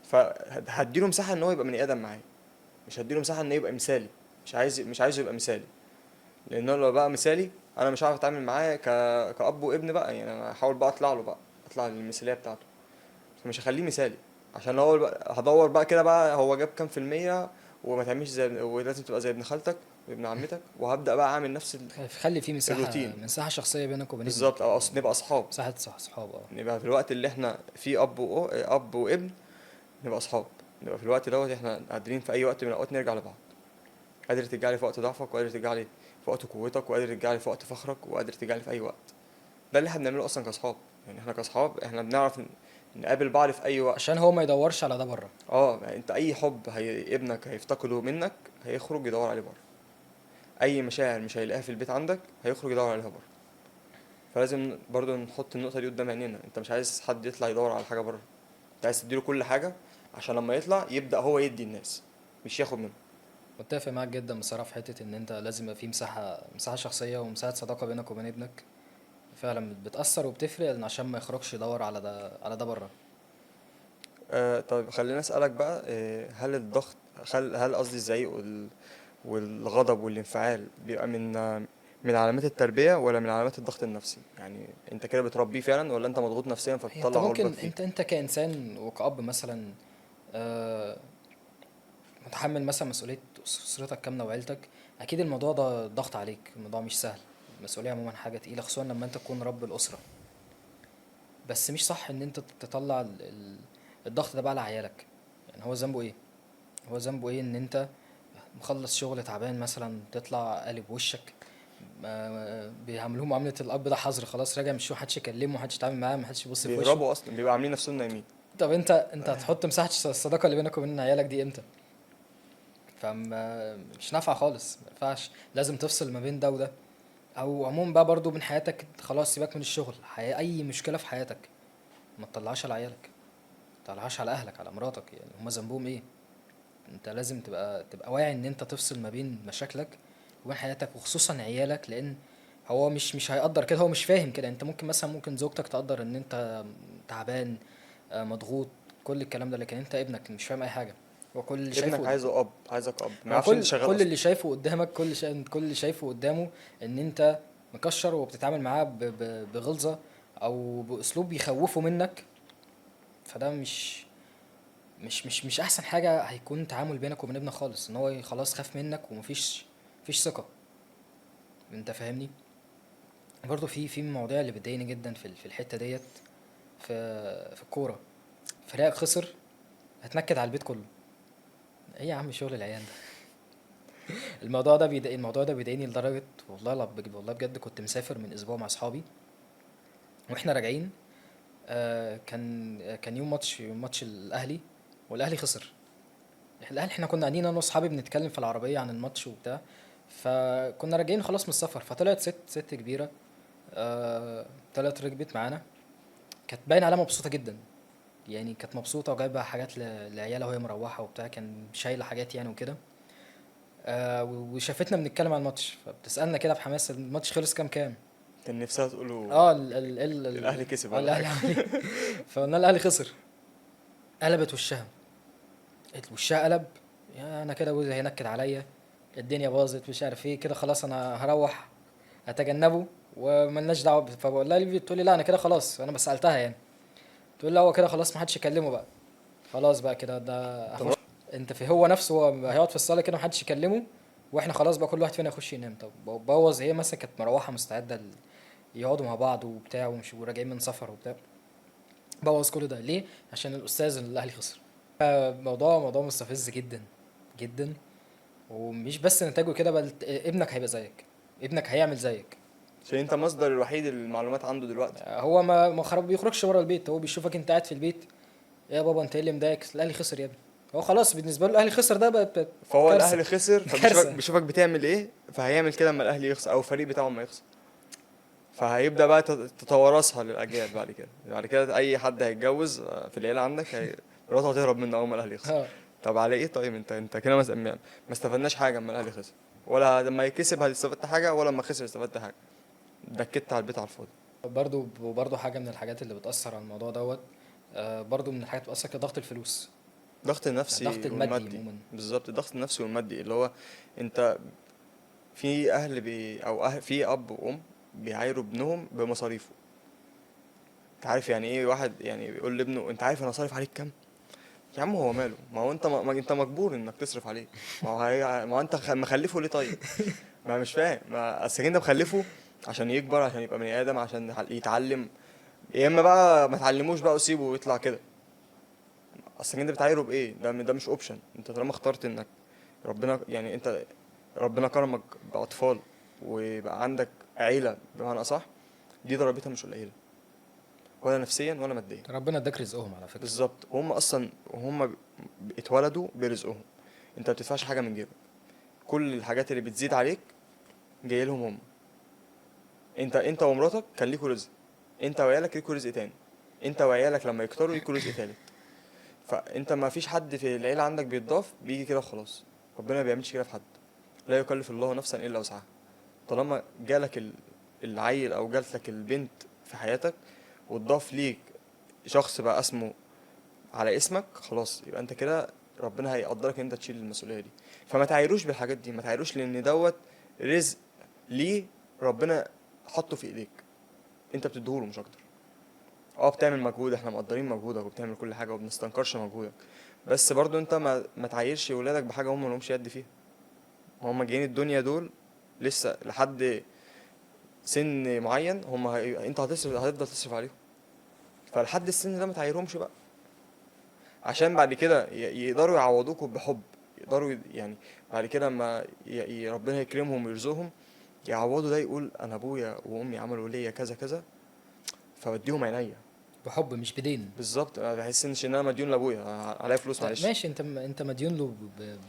فهديله مساحة ان هو يبقى بني ادم معايا، مش هديله مساحة ان يبقى مثالي، مش عايزه يبقى مثالي، لان لو بقى مثالي انا مش هعرف اتعامل معاه كأب وابن بقى. يعني انا هحاول بقى اطلع له بقى، اطلع للمثالية بتاعته، فمش هخليه مثالي. عشان هو بقى هدور بقى كده بقى هو جاب كام في المية، وما تعملش زي، ولازم تبقى زي ابن خالتك وابن عمتك، وهبدأ بقى اعمل نفس خلي في الروتين. مساحة شخصية بينك وبين بالظبط، او نبقى اصحاب، مساحة اصحاب. نبقى في الوقت اللي احنا فيه اب وابن نبقى اصحاب، نبقى في الوقت دوت احنا قادرين في اي وقت من الاوقات نرجع لبعض. قادر ترجع لي في وقت ضعفك، وقادر ترجع لي في وقت قوتك، وقادر ترجع لي في وقت فخرك، وقادر ترجع لي في اي وقت. ده اللي احنا بنعمله اصلا كاصحاب. يعني احنا كاصحاب احنا بنعرف نقابل بعض في اي وقت، عشان هو ما يدورش على ده بره. يعني انت اي حب ابنك هيفتقده منك هيخرج يدور عليه بره، اي مشاعر مش هيلاقيها في البيت عندك هيخرج يدور عليها بره. فلازم برضو نحط النقطة دي قدام عينينا، انت مش عايز حد يطلع يدور على حاجة بره، انت عايز تديله كل حاجة عشان لما يطلع يبدا هو يدي الناس مش ياخد منه. متفق معاك جدا بصراحة في حتة ان انت لازم يبقى في مساحة شخصية ومساحة صداقه بينك وبين ابنك، فعلا بتاثر وبتفرق، عشان ما يخرجش يدور على ده بره. طيب خلينا اسالك بقى، هل الضغط، هل قصدي الزعيق والغضب والانفعال بيبقى من علامات التربية ولا من علامات الضغط النفسي؟ يعني انت كده بتربيه فعلا ولا انت مضغوط نفسيا فبتطلع غضبك فيه؟ انت كانسان وكأب مثلا متحمل مثلا مسؤولية اسرتك كاملة وعيلتك، اكيد الموضوع ده ضغط عليك، الموضوع مش سهل، المسؤولية عموما حاجة تقيلة، خصوصا لما انت تكون رب الاسرة. بس مش صح ان انت تطلع الضغط ده بقى على عيالك. يعني هو ذنبه ايه؟ هو ذنبه ايه ان انت مخلص شغل تعبان مثلا تطلع قالب وشك، بيعاملوه معاملة الاب ده حظر، خلاص راجع مش محدش يكلمه، محدش يتعامل معاه، محدش يبص في وشه، بيهربوا اصلا، بيبقوا عاملين نفسهم نايمين. طب انت هتحط مساحة الصداقة اللي بينك وبين عيالك دي امتى؟ فما مش نافعة خالص، ما ينفعش، لازم تفصل ما بين ده وده. او عموما بقى برضو من حياتك خلاص، سيبك من الشغل، اي مشكلة في حياتك ما تطلعهاش على عيالك، ما تطلعهاش على اهلك، على مراتك، يعني هما ذنبهم ايه؟ انت لازم تبقى واعي ان انت تفصل ما بين مشاكلك وبين حياتك، وخصوصا عيالك، لان هو مش هيقدر كده، هو مش فاهم كده. انت ممكن زوجتك تقدر ان انت تعبان، مضغوط، كل الكلام ده، لكن انت ابنك مش فاهم اي حاجة. هو كل اللي شايفه ابنك عايزه اب، عايزك اب، ما يعرفش انت شغال كل اللي شايفه قدامك، كل اللي شايفه قدامه ان انت مكشر وبتتعامل معاه بغلظه او باسلوب يخوفه منك. فده مش مش مش مش احسن حاجة هيكون تعامل بينك وبين ابنك خالص، ان هو خلاص خاف منك ومفيش ثقة. انت فاهمني؟ برضو في مواضيع اللي بتضايقني جدا في الحتة ديت، في الكورة، فريق خسر هتنكد على البيت كله. ايه يا عم شغل العيال ده؟ الموضوع ده بيضايق، الموضوع ده بيضايقني لدرجة والله، لا والله بجد، كنت مسافر من اسبوع مع اصحابي واحنا راجعين، كان يوم ماتش، يوم ماتش الاهلي، والاهلي خسر. الاهلي، احنا كنا قاعدين انا واصحابي بنتكلم في العربية عن الماتش وبتاع، فكنا راجعين خلاص من السفر، فطلعت ست كبيره، طلعت ركبت معانا، كانت باين عليها مبسوطة جدا، يعني كانت مبسوطة وجايبه حاجات لعيالها وهي مروحة وبتاع، كان شايله حاجات يعني وكده، وشافتنا بنتكلم عن الماتش، فبتسالنا كده بحماس الماتش خلص كام كام. كان نفسها تقوله الاهلي كسب ولا الاهلي حاجة. عمل ايه؟ فقلنا الاهلي خسر. قلبت وشها، قالت وشها قلب، يا انا كده جوزي هينكد عليا، الدنيا باظت مش عارف ايه كده، خلاص انا هروح اتجنبه وملناش دعوه. فبقول لها ليه؟ بتقول لي لا انا كده خلاص، انا بس سالتها يعني، تقول لي هو كده خلاص ما حدش يكلمه بقى، خلاص بقى كده ده هخش. انت في هو نفسه هو هيقعد في الصاله كده ما حدش يكلمه، واحنا خلاص بقى كل واحد فينا يخش ينام. طب بوظ. هي مثلا كانت مروحة مستعدة يقعدوا مع بعض وبتاع ومش وراجعين من سفر وبتاع، بوظ كل ده ليه؟ عشان الاستاذ اللي الاهلي خسر. موضوع مستفز جدا جدا، ومش بس نتاجه كده، بل ابنك هيبقى زيك، ابنك هيعمل زيك، عشان انت مصدر الوحيد للمعلومات عنده دلوقتي. هو ما خرب بيخرجش بره البيت، هو بيشوفك انت قاعد في البيت، يا بابا انت ايه اللي مضايقك؟ الاهلي خسر يا ابني. هو خلاص بالنسبة له الاهلي خسر ده بقت فهو كارثة. الاهلي خسر، فبيشوفك كارثة. بيشوفك بتعمل ايه، فهيعمل كده لما الاهلي يخسر او الفريق بتاعه ما يخسر، فهيبدا بقى تتوارثها للاجيال بعد كده. بعد كده اي حد هيتجوز في العيلة عندك مراته هتهرب منه اول ما الاهلي يخسر. طب على ايه؟ طيب انت كده ما استفدناش حاجة اما الاهلي خسر، ولا لما يكسب استفدت حاجة، ولا لما خسر استفدت حاجة، دكت على البيت على الفاضي. وبرضو حاجة من الحاجات اللي بتاثر على الموضوع دوت، برضو من الحاجات اللي بتاثر كضغط الفلوس، الضغط النفسي الضغط المادي والمادي عموما. بالظبط، الضغط النفسي والمادي، اللي هو انت في اهل بي او أهل في اب وام بيعايروا ابنهم بمصاريفه. انت عارف يعني ايه واحد يعني بيقول لابنه انت عارف انا صارف عليك كام؟ يا عم هو ماله؟ ما هو انت ما انت مجبور انك تصرف عليه، ما هو ما انت مخلفه ليه طيب؟ ما مش فاهم، ما اصل انت مخلفه عشان يكبر، عشان يبقى بني ادم، عشان يتعلم، يا اما بقى ما تعلموش بقى وسيبه ويطلع كده. اصل انت بتعايره بايه؟ ده مش option. انت طالما اخترت انك ربنا يعني انت ربنا كرمك باطفال ويبقى عندك عيله بمعنى اصح، دي ضربتها مش قليله، ولا نفسيا ولا ماديا. ربنا اداك رزقهم على فكرة. بالظبط، وهم اصلا وهم اتولدوا برزقهم، انت ما بتدفعش حاجة من جيبك، كل الحاجات اللي بتزيد عليك جاي لهم هم. انت ومراتك كان ليكوا رزق، انت وعيالك ليكوا رزق تاني، انت وعيالك لما يكتروا ليكوا رزق تالت. فانت ما فيش حد في العيلة عندك بيتضاف بيجي كده وخلاص، ربنا ما بيعملش كده في حد، لا يكلف الله نفسا الا وسعها. طالما جالك العيل او جالتك البنت في حياتك واتضاف ليك شخص بقى اسمه على اسمك، خلاص يبقى انت كده ربنا هيقدرك ان انت تشيل المسؤولية دي. فما تعايروش بالحاجات دي، ما تعايروش، لان دوت رزق ليه ربنا حطه في ايديك، انت بتديهوله مش اكتر. بتعمل مجهود، احنا مقدرين مجهودك وبتعمل كل حاجة وبنستنكرش مجهودك، بس برضو انت ما تعايرش ولادك بحاجة هم مالهمش يد فيها. هم جايين الدنيا دول لسه لحد سن معين، هم انت هتفضل تصرف عليهم، فلحد السن ده ما تعايرهمش بقى، عشان بعد كده يقدروا يعوضوكوا بحب، يقدروا يعني بعد كده لما ربنا يكرمهم ويرزقهم يعوضوا ده، يقول انا ابويا وامي عملوا ليا كذا كذا فبديهم عينيا بحب مش بدين. بالظبط، انا بحس ان انا مديون لابويا عليا فلوس، معلش ماشي، انت مديون له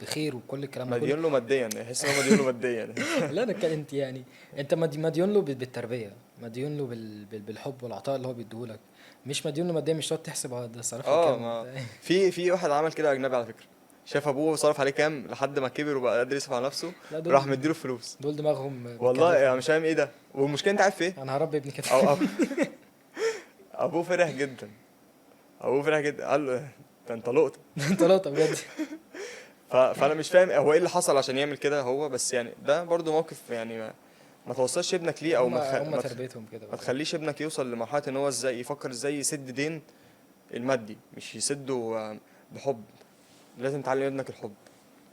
بخير وكل الكلام ده، مديون له ماديا، احس ان هو مديون له ماديا. لا انا انت يعني انت مديون له بالتربية، مديون له بالحب والعطاء اللي هو بيديهولك، مش مديون له ماديا، مش تقعد تحسب ده صرف كام. في واحد عمل كده اجنبي على فكرة، شاف ابوه صرف عليه كام لحد ما كبر وبقى قادر يصرف على نفسه، راح مديله فلوس. دول دماغهم والله انا مش فاهم ايه ده. والمشكلة انت عارف ايه؟ انا هربي ابني كده. ابوه فرح جدا، ابوه فرح جدا، قال له ده انت لقطة، انت لقطة بجد. فانا مش فاهم هو ايه اللي حصل عشان يعمل كده هو، بس يعني ده برضو موقف يعني ما توصلش ابنك ليه، او ما تربيتهم كده، ما تخليش ابنك يوصل لمرحلة ان هو ازاي يفكر ازاي يسد دين المادي، مش يسده بحب. لازم تعلم ابنك الحب،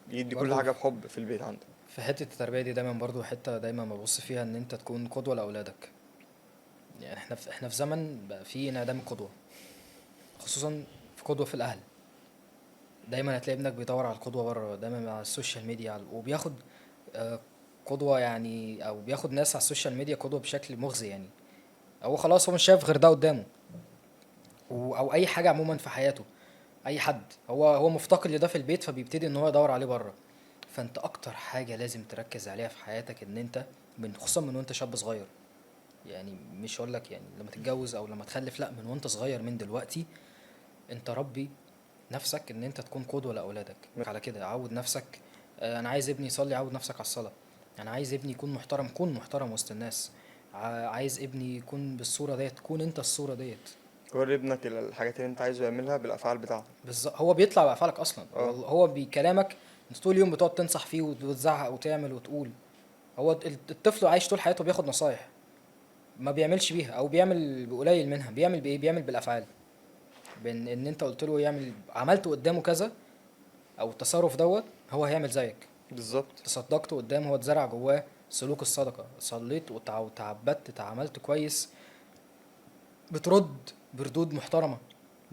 يدي كل حاجة بحب في البيت عندك. في حتة التربية دي دايما برضو حتة دايما ببص فيها ان انت تكون قدوة لاولادك. يعني احنا في زمن بقى فيه انعدام القدوة، خصوصا في قدوة في الاهل. دايما هتلاقي ابنك بيدور على القدوة بره، دايما على ال social media، وبياخد قدوة يعني، او بياخد ناس على ال social media قدوة بشكل مغزي يعني. هو خلاص هو مش شايف غير ده قدامه، او اي حاجة عموما في حياته، اي حد هو مفتقد لده في البيت، فبيبتدي ان هو يدور عليه بره. فانت اكتر حاجة لازم تركز عليها في حياتك ان انت من خصوصا من وانت شاب صغير، يعني مش هقول لك يعني لما تتجوز او لما تخلف، لا، من وانت صغير، من دلوقتي انت ربي نفسك ان انت تكون قدوة لاولادك. على كده عود نفسك. انا عايز ابني يصلي، عود نفسك على الصلاة. انا عايز ابني يكون محترم، كون محترم وسط الناس. عايز ابني يكون بالصورة ديت، كون انت الصورة ديت. وري ابنك الحاجات اللي انت عايزه يعملها بالافعال بتاعته. بالظبط، هو بيطلع بافعالك اصلا. هو بكلامك انت طول اليوم بتقعد تنصح فيه وتزعق وتعمل وتقول. هو الطفل عايش طول حياته بياخد نصايح ما بيعملش بيها، او بيعمل بقليل منها. بيعمل بايه؟ بيعمل بالافعال، بان ان انت قلت له يعمل، عملته قدامه كذا او التصرف دوت، هو هيعمل زيك بالظبط. تصدقته قدامه، هو اتزرع جواه سلوك الصدقة. صليت وتعبدت، تعاملت كويس، بترد بردود محترمه.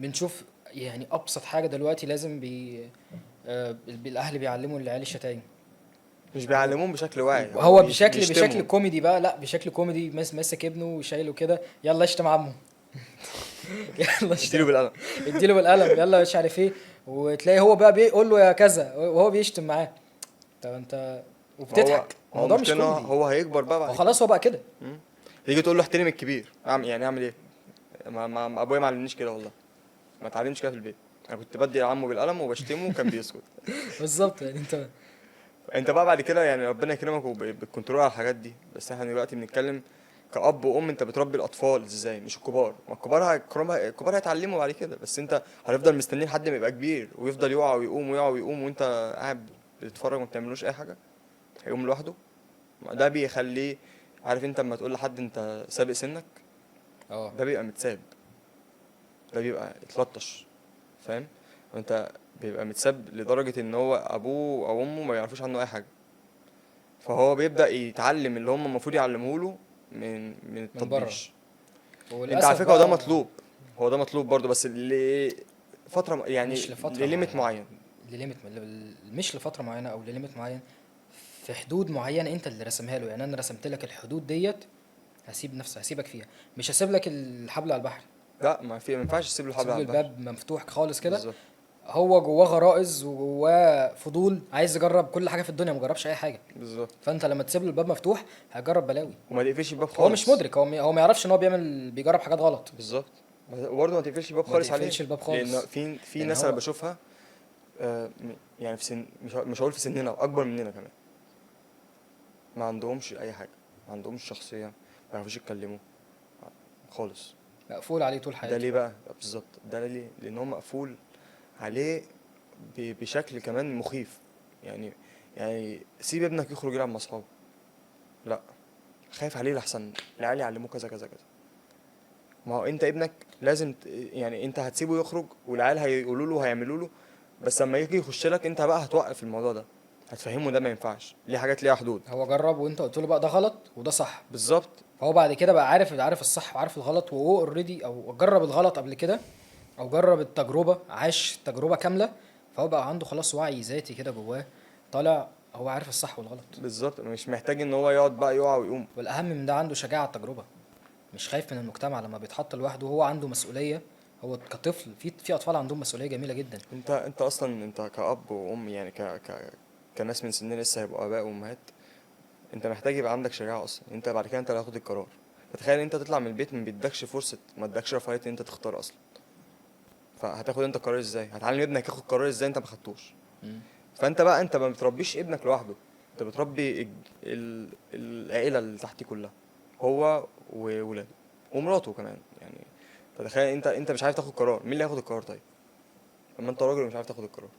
بنشوف يعني ابسط حاجة دلوقتي لازم الاهل بيعلموا العيال الشتايم، مش بيعلموهم بشكل واعي، هو بشكل كوميدي بقى، لا بشكل كوميدي، ماسك ابنه وشايله كده، يلا اشتم عمه، يلا اديله بالقلم، اديله بالقلم، يلا مش عارف ايه، وتلاقي هو بقى بيقول له يا كذا وهو بيشتم معاه. طب انت وبتضحك، الموضوع مش كوميدي. هو هيكبر بقى بعد خلاص، هو بقى كده. تيجي تقول له احترم الكبير، يعني اعمل ايه؟ ما ابويا ما علمنيش كده والله، ما اتعلمتش كده في البيت. انا كنت بدي عمه بالقلم وبشتمه وكان بيسكت. بالظبط. يعني انت بقى بعد كده يعني ربنا يكرمك وبال control على الحاجات دي. بس احنا دلوقتي بنتكلم كأب وأم، انت بتربي الأطفال ازاي، مش الكبار. ما الكبار الكبار هيتعلموا بعد كده، بس انت هتفضل مستنيين لحد ما يبقى كبير ويفضل يقع ويقوم ويقع ويقوم، وانت قاعد بتتفرج وما بتعملوش اي حاجة، هيقوم لوحده. ده بيخليه عارف، انت لما تقول لحد انت سابق سنك، ده بيبقى متساب، ده بيبقى اتلطش، فاهم؟ وانت بيبقى متساب لدرجة ان هو ابوه او امه ما يعرفوش عنه اي حاجة، فهو بيبدأ يتعلم اللي هم المفروض يعلموه له من التطبيش. انت على فكرة ده مطلوب، هو ده مطلوب برضو، بس لفترة يعني، مش لفترة ل limit معين، ل limit مش لفترة معينة او ل limit معين، في حدود معينة انت اللي رسمها له. يعني انا رسمت لك الحدود ديت، هسيب نفسي، هسيبك فيها، مش هسيب لك الحبل على البحر. لا، ما ينفعش تسيب له الحبل على البحر، الباب مفتوح خالص كده. هو جواه غرائز وجواه فضول، عايز يجرب كل حاجة في الدنيا، ما جربش اي حاجة. بالظبط. فانت لما تسيب له الباب مفتوح هيجرب بلاوي، وما تقفلش الباب خالص. هو مش مدرك، هو ما يعرفش ان هو بيجرب حاجات غلط. بالظبط. وبرده ما تقفلش الباب خالص عليه، ما تقفلش الباب خالص، لان في ناس انا بشوفها يعني في سن، مش هقول في سننا، اكبر مننا كمان، ما عندهمش اي حاجة، ما عندهمش شخصية، ما يعرفوش يتكلموا خالص، مقفول عليه طول حياته. ده ليه بقى؟ بالظبط، ده ليه؟ لان هو مقفول عليه بشكل كمان مخيف. يعني سيب ابنك يخرج يلعب مع اصحابه، لا، خايف عليه لحسن العيال يعلموه كذا كذا كذا. ما هو انت ابنك لازم يعني انت هتسيبه يخرج والعيال هيقولوا له هيعملوا له، بس لما يجي يخش لك انت بقى هتوقف الموضوع ده، هتفهمه ده ما ينفعش، ليه حاجات ليها حدود. هو جرب وانت قلت له بقى ده غلط وده صح. بالظبط. فهو بعد كده بقى عارف الصح وعارف الغلط، وهو already او جرب الغلط قبل كده، او جرب التجربة، عاش تجربه كاملة، فهو بقى عنده خلاص وعي ذاتي كده جواه، طالع هو عارف الصح والغلط. بالظبط، مش محتاج ان هو يقعد بقى يقع ويقوم. والاهم من ده عنده شجاعة التجربة، مش خايف من المجتمع لما بيتحط لوحده، هو عنده مسؤولية. هو كطفل في اطفال عندهم مسؤولية جميلة جدا. انت اصلا انت كأب وام، يعني ك ك كناس من سننا لسه هيبقوا اباء وامهات، انت محتاج يبقى عندك شجاعة اصلا. انت بعد كده انت اللي هتاخد القرار. فتخيل انت تطلع من البيت ما بيدكش فرصة، ما ادكش رفاهية ان انت تختار اصلا، فهتاخد انت قرار ازاي؟ هتعلم ابنك ياخد قرار ازاي انت ما خدتوش؟ فانت بقى انت ما بتربيش ابنك لوحده، انت بتربي العيلة اللي تحتيه كلها، هو وولاده ومراته كمان. يعني فتخيل انت مش عارف تاخد قرار، مين اللي هياخد القرار؟ طيب لما انت راجل ومش عارف تاخد القرار،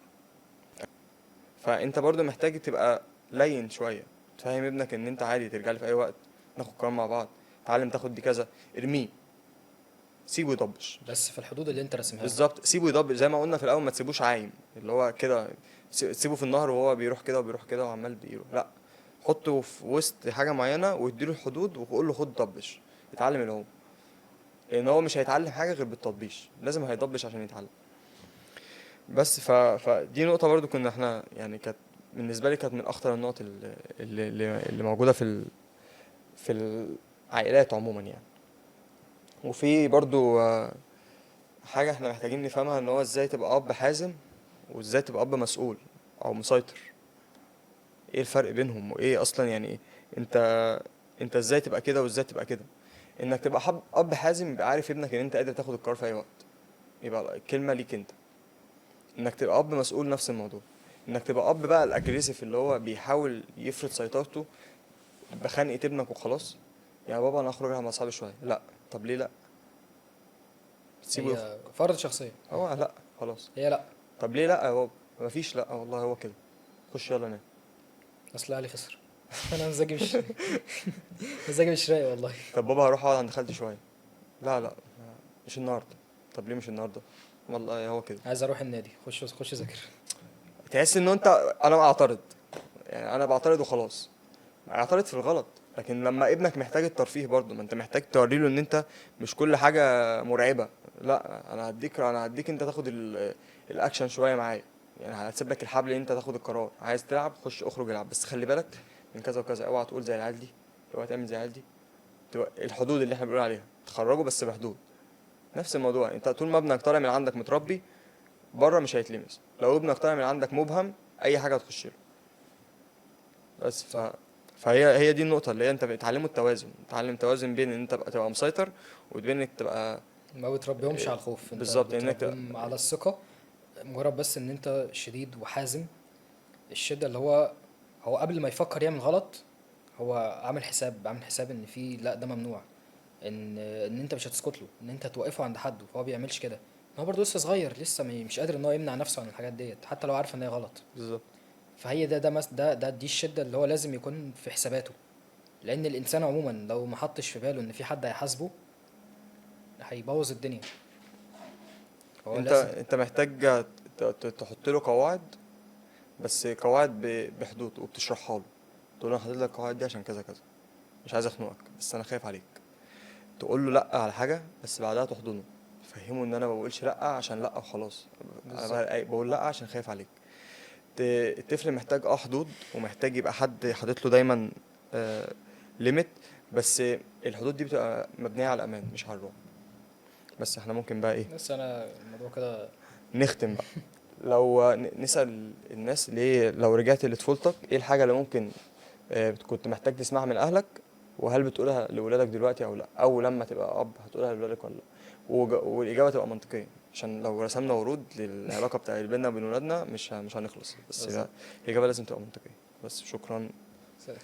فانت برضو محتاج تبقى لين شوية، تفهم ابنك ان انت عادي ترجع لي في اي وقت، ناخد قرار مع بعض، تعلم تاخد دي كذا، ارميه، سيبه يضبش، بس في الحدود اللي انت راسمها. بالظبط، سيبه يضبش زي ما قلنا في الاول، ما تسيبوش عايم اللي هو كده، تسيبه في النهر وهو بيروح كده وبيروح كده وعمال بيروح، لا، حطه في وسط حاجة معينة واديله الحدود وقول له خد ضبش، اتعلم العوم، لان هو مش هيتعلم حاجة غير بالتطبيش، لازم هيضبش عشان يتعلم. بس فدي نقطة برضو كنا احنا يعني كانت بالنسبة لي كانت من اخطر النقط اللي موجودة في العائلات عموما يعني. وفي برضو حاجة احنا محتاجين نفهمها، ان هو ازاي تبقى اب حازم وازاي تبقى اب مسؤول او مسيطر. ايه الفرق بينهم؟ وايه اصلا يعني انت ازاي تبقى كده وازاي تبقى كده؟ انك تبقى اب حازم يبقى عارف ابنك ان انت قادر تاخد القرار في اي وقت، يبقى الكلمة ليك انت. انك تبقى اب مسؤول نفس الموضوع. انك تبقى اب بقى ال aggressive اللي هو بيحاول يفرض سيطرته بخنقة ابنك وخلاص، يا بابا انا هخرج مع اصحابي شوية، لا طب ليه لا؟ سيبه يخرج، فرض شخصية هو لا خلاص، هي لا طب ليه لا يا بابا؟ مفيش لا والله، هو كده، خش يلا نام، اصل اهلي خسر. انا مزاجي مش مزاجي مش رايق والله. طب بابا هروح اقعد عند خالتي شوية، لا لا مش النهارده. طب ليه مش النهارده؟ والله هو كده، عايز اروح النادي، خش خش ذاكر. تحس ان انت، انا اعترض يعني، انا بعترض وخلاص، اعترض في الغلط. لكن لما ابنك محتاج الترفيه برضه، ما انت محتاج توري له ان انت مش كل حاجة مرعبة، لا انا هديك انت تاخد الاكشن شوية معايا، يعني هسيب لك الحبل ان انت تاخد القرار، عايز تلعب خش اخرج العب، بس خلي بالك من كذا وكذا، اوعى تقول زي العيال دي، اوعى تعمل زي العيال دي. تبقى الحدود اللي احنا بنقول عليها، تخرجه بس بحدود. نفس الموضوع، انت طول ما ابنك طالع من عندك متربي بره مش هيتلمس، لو ابنك طالع من عندك مبهم اي حاجة هتخش له. بس فهي دي النقطة اللي هي انت بتعلمه التوازن، تعلم توازن بين ان انت تبقى مسيطر وبين انك تبقى ما بتربيهمش على الخوف، انت بالظبط، انك بتربيهم على الثقة، مجرد بس ان انت شديد وحازم. الشدة اللي هو قبل ما يفكر يعمل غلط هو عامل حساب ان في لا ده ممنوع، ان انت مش هتسكت له، ان انت هتوقفه عند حده، فهو بيعملش كده. هو برضه لسه صغير، لسه مش قادر ان هو يمنع نفسه عن الحاجات ديت حتى لو عارف ان هي غلط. بالظبط. فهي ده ده ده ده دي الشدة اللي هو لازم يكون في حساباته، لان الانسان عموما لو ما حطش في باله ان في حد هيحاسبه هيبوظ الدنيا. هو انت محتاج تحط له قواعد، بس قواعد بحدود، وبتشرحها له، تقول له انا حاطط لك القواعد دي عشان كذا كذا، مش عايز اخنقك بس انا خايف عليك. تقول له لا على حاجة بس بعدها تحضنه، تفهمه ان انا ما بقولش لا عشان لا وخلاص، انا بقول لا عشان خايف عليك. الطفل محتاج حدود، ومحتاج يبقى حد حاطط له دايما limit، بس الحدود دي بتبقى مبنية على الامان مش على الرعب. بس احنا ممكن بقى ايه، بس انا الموضوع كده نختم بقى. لو نسأل الناس ليه، لو رجعت لطفولتك ايه الحاجة اللي ممكن كنت محتاج تسمعها من اهلك، وهل بتقولها لولادك دلوقتي او لا، او لما تبقى اب هتقولها لولادك ولا لا؟ والاجابة تبقى منطقية، عشان لو رسمنا ورود للعلاقة بتاع بيننا وبين ولادنا مش هنخلص. بس الاجابة لازم تبقى منطقية. بس شكرا. سلام.